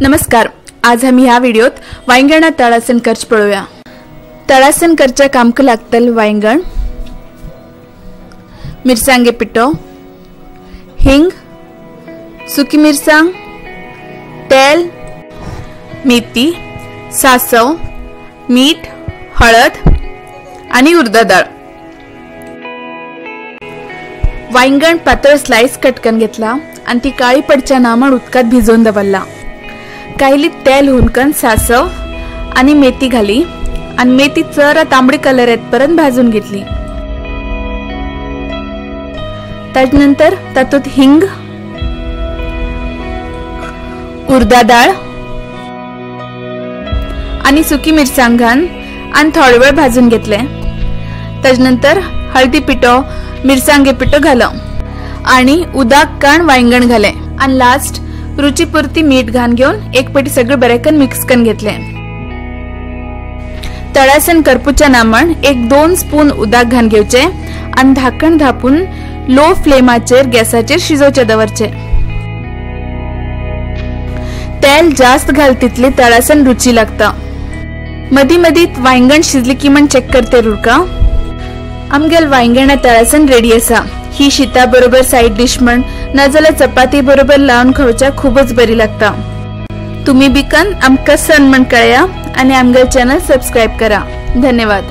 नमस्कार, आज आमी ह्या व्हिडिओत वांयगणा तळासन करच पळोवया। तळासन करच्या कामक लागतल वांयगण, मिरसांगे पिठो, हिंग, सुकी मिरसांग, तेल, मेथी, सासव, मीठ, हळद आणि उडदा डाळ। वांयगण पातळ स्लाइस कट करून घेतला आणि ती काळी पडच्या नामण उदकात भिजवून दवरला। कायली तेल हुनकन सासव आणि मेथी घाली आणि मेथी जरा तांबडी कलर येतपर्यंत भाजून घेतली। त्यानंतर तातूत हिंग, उडदा डाळ आणि सुकी मिरसांग घाल आणि थोडा वेळ भाजून घेतले। त्यानंतर हळदी पिठो, मिरसांगे पिठो घालो आणि उदक काण वांयगण घाले आणि लास्ट रुचीपुरती मीठ घाण घेऊन एक पेटी सगळे बरेकन मिक्स करून घेतले। तळासन करपूच्या नामण 1-2 स्पून उदक घाण घेवचे आणि धाकण धापून लो फ्लेमाचेर गॅसाचेर शिजोवचे दवरचे। तेल जास्त घाल तितले तळासन रुची लागता। मधी मधी वांयगण शिजली की म्हण चेक करते रुरका। आमगेल वांयगणा तळासन रेडी असा। ही शीता बरोबर साइड डिश म्हण नाजाल्यार चपाती बरोबर लावन खावच्या खूबच बरी लागता। तुम्ही बिकन आमकां सन म्हण कळया आणि आमगेल चॅनल सबस्क्राइब करा। धन्यवाद।